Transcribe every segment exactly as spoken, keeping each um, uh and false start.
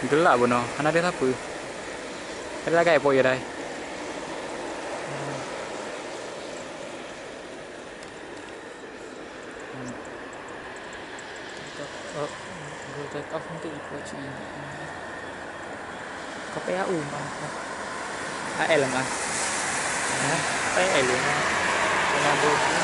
Geulak bunoe, hana deuh sapeue. Tadi lagai po ya dai. Take off nanti ipo cik. Kapai A U mah. A L mah. Hah? Kapai L mah. Kena bodi.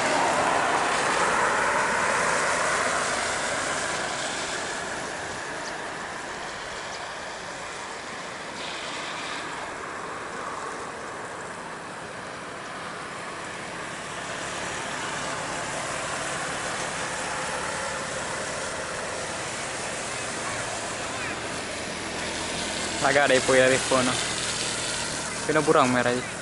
Lagak dai pui dari phone. Kena burang merah.